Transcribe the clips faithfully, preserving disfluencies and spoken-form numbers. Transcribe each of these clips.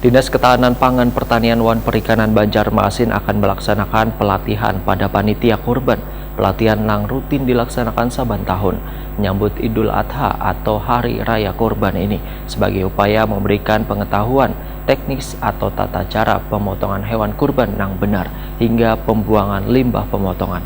Dinas Ketahanan Pangan, Pertanian, wan Perikanan Banjarmasin akan melaksanakan pelatihan pada panitia kurban. Pelatihan nang rutin dilaksanakan saban tahun menyambut Idul Adha atau Hari Raya Kurban ini sebagai upaya memberikan pengetahuan teknis atau tata cara pemotongan hewan kurban nang benar hingga pembuangan limbah pemotongan.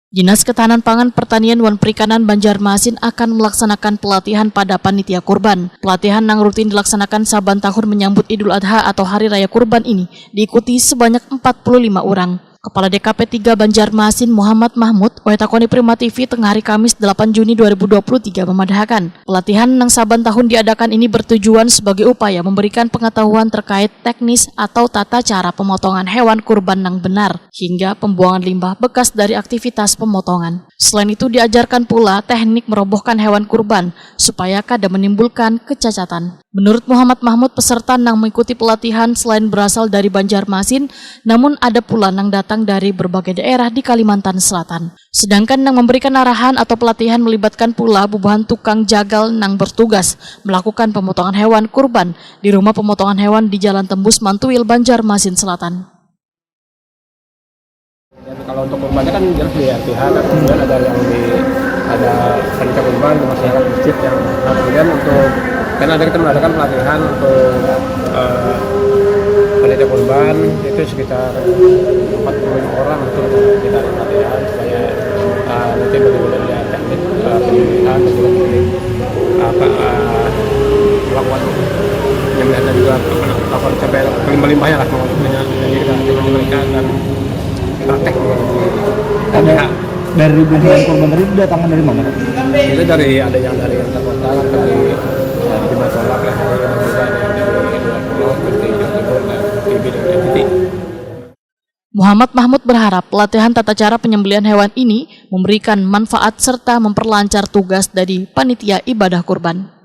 Dinas Ketahanan Pangan, Pertanian, wan Perikanan Banjarmasin akan melaksanakan pelatihan pada panitia kurban. Pelatihan nang rutin dilaksanakan saban tahun menyambut Idul Adha atau Hari Raya Kurban ini diikuti sebanyak empat puluh lima orang. Kepala D K P tiga Banjarmasin, Muhammad Mahmud, wayatakoni Prima T V tengah hari Kamis delapan Juni dua ribu dua puluh tiga memadahakan, pelatihan nang saban tahun diadakan ini bertujuan sebagai upaya memberikan pengetahuan terkait teknis atau tata cara pemotongan hewan kurban nang benar hingga pembuangan limbah bekas dari aktivitas pemotongan. Selain itu, diajarkan pula teknik merobohkan hewan kurban supaya kada menimbulkan kecacatan. Menurut Muhammad Mahmud, peserta nang mengikuti pelatihan selain berasal dari Banjarmasin, namun ada pula nang datang dari berbagai daerah di Kalimantan Selatan. Sedangkan nang memberikan arahan atau pelatihan melibatkan pula bubuhan tukang jagal nang bertugas melakukan pemotongan hewan kurban di rumah pemotongan hewan di Jalan Tembus Mantuil, Banjarmasin Selatan. Dan kalau untuk kurbannya kan jelas di R T H kan, kemudian ada yang di, ada panitia kurban, di masyarakat masjid yang, nah, kemudian untuk, karena ada kita mengadakan pelatihan untuk, eh, panitia kurban itu sekitar empat puluh lima orang itu kita pelatihan supaya, eh, nanti benar-benar ada teknik, eh, penyembelihan dan juga teknik apa, eh, melakukan penyembelihan dan juga apa, melakukan sampai kelimbah-limbahnya lah, maksudnya. Jadi kita coba memberikan dan praktek juga. Ada dari ribuan hewan kurban tadi datangnya dari mana, Pak? Itu dari, ada yang dari antar kota, kan, dari, eh, di Batolak lah, ada juga ada yang dari luar pulau seperti Jawa Timur dan T B dan N T T. Muhammad Mahmud berharap pelatihan tata cara penyembelihan hewan ini memberikan manfaat serta memperlancar tugas dari panitia ibadah kurban.